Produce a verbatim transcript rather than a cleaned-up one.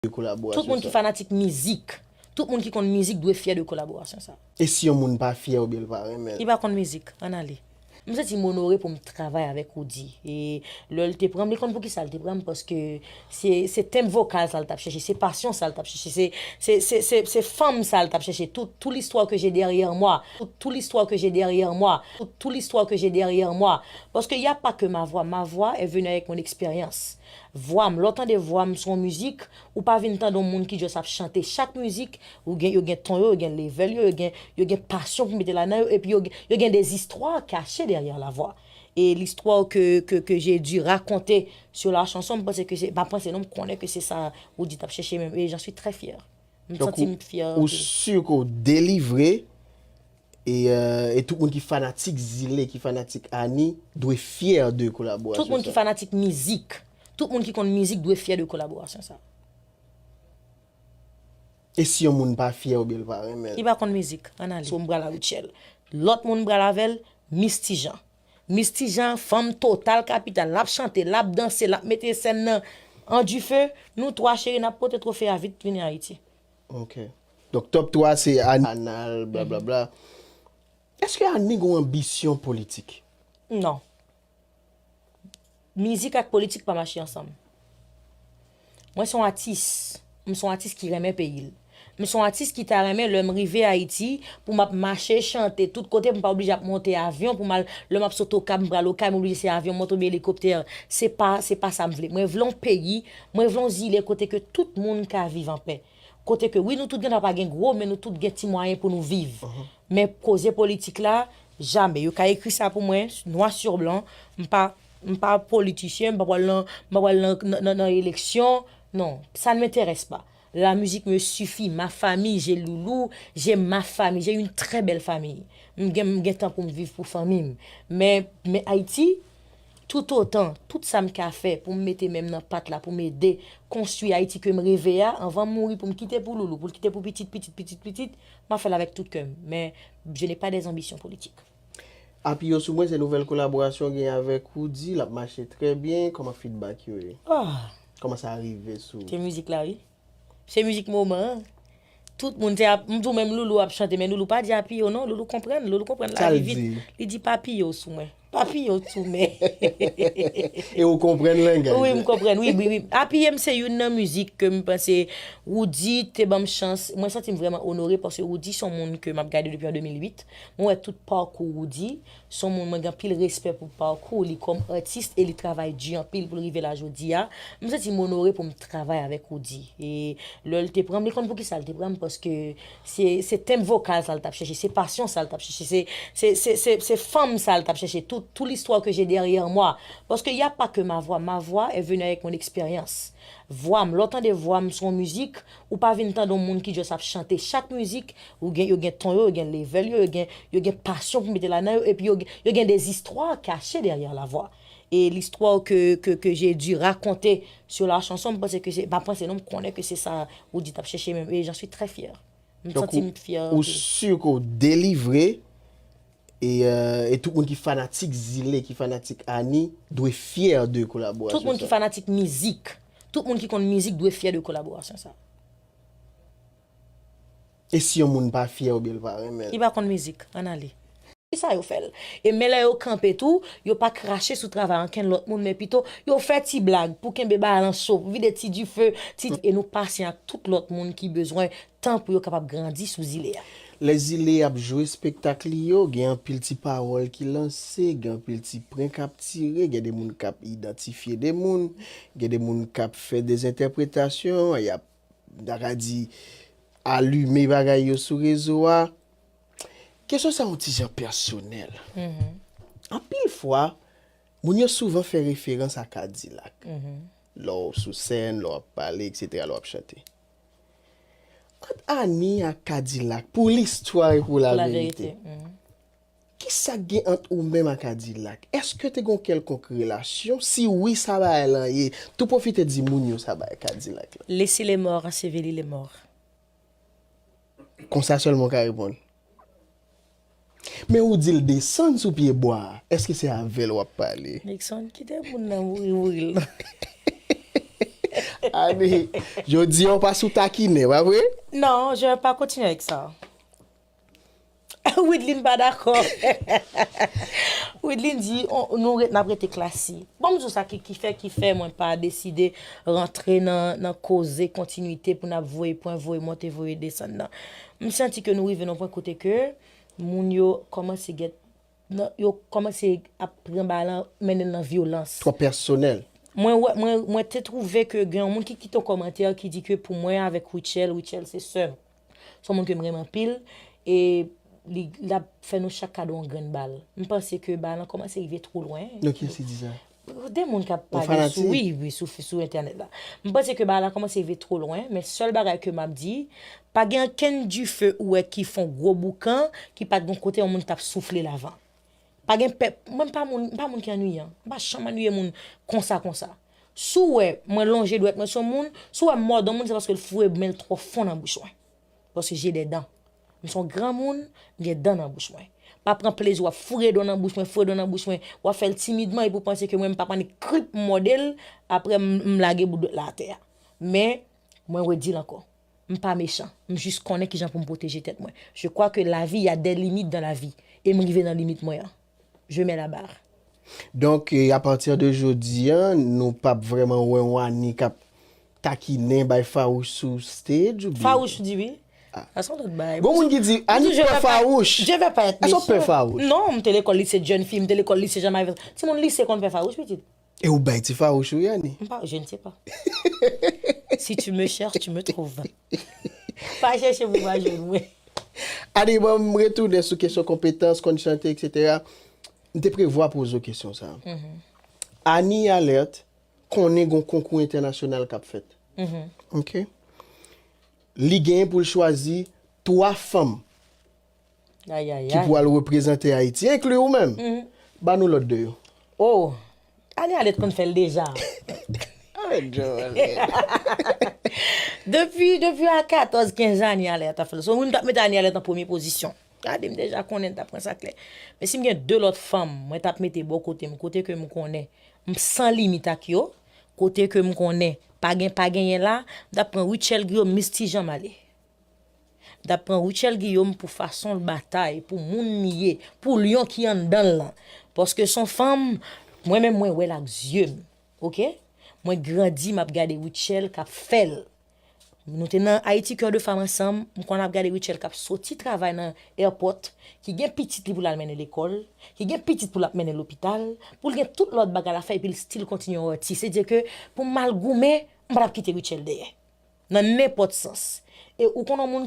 Tout moun ki fanatik mizik, tout moun ki konn mizik dwe fyè de kolaborasyon sa. E si yon moun pa fyè oubyen l pa renmen l? Li pa konn mizik, ann ale. M santi m onore pou m travay avèk Roody. E lè l te pran m, li konn poukisa l te pran m, paske se, se tenb vokal sa l t ap chèche, se pasyon sa l t ap chèche, se, se, se, se, se fanm sa l t ap chèche. Tout, tout l'histoire que j'ai derrière moi, tout, tout l'histoire que j'ai derrière moi, tout, tout l'histoire que j'ai derrière moi. Parce qu'il n'y a pas que ma voix, ma voix est venue avec mon expérience. Vwa m, lè w tande vwa m sou yon mizik, ou pa vin tande yon moun ki just ap chante. Chak mizik, ou gen, yo gen ton yo, yo gen level yo, yo gen, yo gen pasyon pou mete ladan yo, epi yo, yo gen des histoires cachées derrière la voix. E l'histoire que, que, que j'ai dû raconter sur la chanson, m panse ke se, pa panse non, m konnen ke se sa Roody t ap chèche menm, e j'en suis très fière. M santi m fyè anpil. Ou si ke w delivre, e, euh, e tout moun ki fanatik Zile, ki fanatik Annie, dwe fyè de kolaborasyon sa. Tout moun ki fanatik mizik, tout moun ki konn mizik dwe fyè de kolaborasyon sa. E si yon moun pa fyè oubyen l pa renmen l? Li pa konn mizik, ann ale. So m pral a Rutshelle. Lòt moun m pral avè l, Misty Jean. Misty Jean, fanm total kapital, l ap chante, l ap danse, l ap mete sèn nan an dife. Nou twa cheri, n ap pote twofe a vit vini Ayiti. Ok. Donk top twa se Anal, blablabla. Èske Annie gen yon anbisyon politik? Non. Mizik ak politik pa mache ansanm. Mwen se yon atis. M se yon atis ki renmen peyi l. M se yon atis ki ta renmen lè m rive Ayiti pou m ap mache, chante tout kote, pou m pa oblije ap monte avyon, pou m al, lè m ap sot Okap, m pral Okay, m oblije se avyon m monte oubyen elikoptè. Se pa, se pa sa m vle. Mwen vle yon peyi, mwen vle yon zile kote ke tout moun ka viv anpè. Kote ke wi, nou tout gen dwa pa gen gwo, men nou tout gen ti mwayen pou nou viv. Men koze politik la, jamè. Yo ka ekri sa pou mwen, nwa sir blan. M pa, m pa politisyen, m pa pral nan, m pa pral nan, nan, nan, nan eleksyon. Non, ça ne m'intéresse pas. La musique me suffit, ma famille, j'ai Loulou, j'ai ma famille, j'ai une très belle famille. M gen, m gen tan pou m viv pou fanmi m. Men, men Ayiti, toutotan, tout sa m ka fè pou m mete men m nan pat la, pou m ede konstwi Ayiti ke m reve a, anvan m mouri, pou m kite pou Loulou, pou l kite pou pitit, pitit, pitit, pitit, m ap fè l avèk tout kè m. Men, je n'ai pas des ambitions politiques. Apiye w sou mwen, se nouvèl kolaborasyon w gen avèk Roody, l ap mache trè byen. Kòman feedback yo ye? Ah! Kòman sa rive sou ou? Se mizik la, wi. Se mizik moman an. Tout moun te ap, m di w menm Loulou ap chante, men Loulou pa di apiye w non, Loulou konprann, Loulou konprann lavi vit. Sa l di? Li di pa piye w sou mwen. Pa piye w sou mwen. E ou konprann langaj la? Wi, m konprann, wi, wi, wi. Apiye m se youn nan mizik ke m panse Roody te ban m chans. Mwen santi m vrèman onore paske Roody se yon moun ke m ap gade depi an de mil uit. Mwen wè tout pakou Roody. Se yon moun mwen gen anpil respè pou pakou li kòm atis e li travay di anpil pou l rive la jodi a. M santi m onore pou m travay avèk Roody. E lè l te pran m, li konn poukisa l te pran m, paske se, se tenb vokal sa l t ap chèche, se pasyon sa l t ap chèche, se, se, se, se, se fanm sa l t ap chèche. Tout, tout l'histoire que j'ai derrière moi. Parce qu'il y a pas que ma voix, ma voix est venue avec mon expérience. Vwa m, lè w tande vwa m sou yon mizik, ou pa vin tande yon moun ki just ap chante. Chak mizik, ou gen, yo gen ton yo, yo gen level yo, yo gen, yo gen pasyon pou mete ladan yo, epi yo, yo gen des histoires cachées derrière la voix. E l'histoire que, que, que j'ai dû raconter sur la chanson, m panse ke se, pa panse non, m konnen ke se sa Roody t ap chèche menm, e j'en suis très fière. M santi m fyè anpil. Donk, ou, ou si ke w delivre, e, euh, e tout moun ki fanatik Zile, ki fanatik Annie, dwe fyè de kolaborasyon sa. Tout moun ki fanatik mizik, tout moun ki konn mizik dwe fyè de kolaborasyon sa. E si yon moun pa fyè oubyen l pa renmen l? Li pa konn mizik, ann ale. Kisa yo fè l? E men lè yo kanpe tou, yo pa krache sou travay ankenn lòt moun, men pito yo fè ti blag pou kenbe balans cho, pou vide ti dife, ti, e nou pasyan ak tout lòt moun ki bezwen tan pou yo kapab grandi sou zile a. Lè Zile ap jwe espektak li yo, gen anpil ti pawòl ki lanse, gen anpil ti prank k ap tire, gen de moun k ap idantifye de moun, gen de moun k ap fè dezentèpretasyon, y ap, m ta ka di, alime bagay yo sou rezo a. Kesyon sa yon ti jan pèsonèl. Anpil fwa, moun yo souvan fè referans a Kadilak. Lè w sou sèn, lè w ap pale, etsetera, lè w ap chante. Ant Annie ak Kadilak, pou listwa e pou laverite, kisa k gen ant ou menm ak Kadilak? Èske te gen yon kèlkonk relasyon? Si wi, sa bagay lan ye? Tou pwofite di moun yo sa bagay Kadilak la. Laissez les morts ensevelir les morts. Konsa sèlman w ka reponn. Men ou di l desann sou pye bwa a. Èske se avè l w ap pale? Nixon, kite moun nan mouri, mouri l non. Ani, jodi a w pa sou takinen, pa vre? Non, je vais pas continuer avec ça. Widline pa dakò. Widline di, on- nou re- n ap rete klasi. Bon, m di w sa ki, ki fè, ki fè mwen pa deside rantre nan, nan koze kontinite pou n ap voye pwen, voye monte, voye desann nan. M santi ke nou rive nan pwen kote ke moun yo kòmanse gen, nan- yo kòmanse ap pran balan, mennen nan vyolans. Twò pèsonèl. Mwen, wè- mwen, mwen te twouve ke gen yon moun ki kite yon kòmantè ki di ke pou mwen avèk Rutshelle, Rutshelle se sè m. Se yon moun ke m renmen anpil e li l ap fè nou chak kado yon grenn bal. M panse ke bal lan kòmanse rive two lwen. Non, kiyès ki di sa? De moun k ap Yon pale sou, fanatik? Wi, wi, sou, sou entènèt la. M panse ke bal lan kòmanse rive two lwen, men sèl bagay ke m ap di, pa gen okenn dife ou wè ki fè yon gwo boukan ki pa t gen kote yon moun t ap soufle l avan. Pa gen pèp, mwen m pa moun, m pa moun ki annuiyan. M pa janm annuiye moun konsa konsa. Si w wè mwen lonje dwèt mwen sou moun, si w wè m mòde yon moun, se paske l foure men l twò fon nan bouch mwen. Paske j'ai des dents. M se yon granmoun, m gen dan nan bouch mwen. Pa pran plezi w ap foure dan nan bouch mwen, foure dan nan bouch mwen. W ap fè l timidman epi w panse ke mwen m p ap annik krip m mòde l, apre m, m lage bout dwèt la atè a. Men, mwen redi l ankò. M pa mechan. M jis konnen kijan pou m pwoteje tèt mwen. Je crois que la vie, il y a des limites dans la vie. E m rive nan limit mwen an. Je mets la barre. Donk, e, apati de jodi a, nou p ap vrèman wè yon Annie k ap takinen, bay fawouch sou stage oubyen? Fawouch, ou di wi. Sa se yon lòt bagay. Gon moun ki di, Annie pè fawouch. Je vais pas être Èske w pè méchant. Fawouch? Non, m te lekòl lise John Philip, m te lekòl lise Jean Marie Vincent. Timoun lise konn pè fawouch, pitit. E ou bay ti fawouch ou, Annie? M pa, je ne sais pas. Si tu me cherches, tu me trouves. Pa chèche pou pa jwenn mwen. Annie, ban m retounen sou kesyon konpetans, konn chante, etsetera. M te prevwa poze w kesyon sa. Annie Alerte konnen gon konkou entènasyonal k ap fèt. Ok? Li genyen pou l chwazi twa fanm Ayayay. ki pou al reprezante Ayiti, enkli ou menm. Ba nou lòt de yo. Oh, Annie Alerte konn fè l deja. Depi, depi a katòz, kenz ane, Annie Alerte ap fè l. So, wi, m t ap mete Annie Alerte an premye pozisyon. Gade, m deja konnen m t ap pran sa klè. Men si m gen de lòt fanm, mwen t ap mete bò kote m, kote ke m konnen m san limit ak yo, kote ke m konnen pa gen, pa genyen la, m t ap pran Rutshelle Guillaume, Miss Ti Jan Male. M t ap pran Rutshelle Guillaume pou fason l batay, pou moun li ye, pou lyon ki anndan l lan. Paske s on fanm, mwen menm mwen wè l ak zye m, oke? Mwen grandi, m ap gade Rutshelle k ap fè l. Nou te nan Haïti Cœur de Femme ansanm, m konn ap gade Rutshelle k ap soti travay nan airport, ki gen pitit li pou l al mennen lekòl, ki gen pitit pou l ap mennen lopital, pou l gen tout lòt bagay l ap fè epi l still kontinye yon atis. Se di ke pou m al goumen, m pa t ap kite Rutshelle dèyè. Nan nenpòt sans. E ou konn yon moun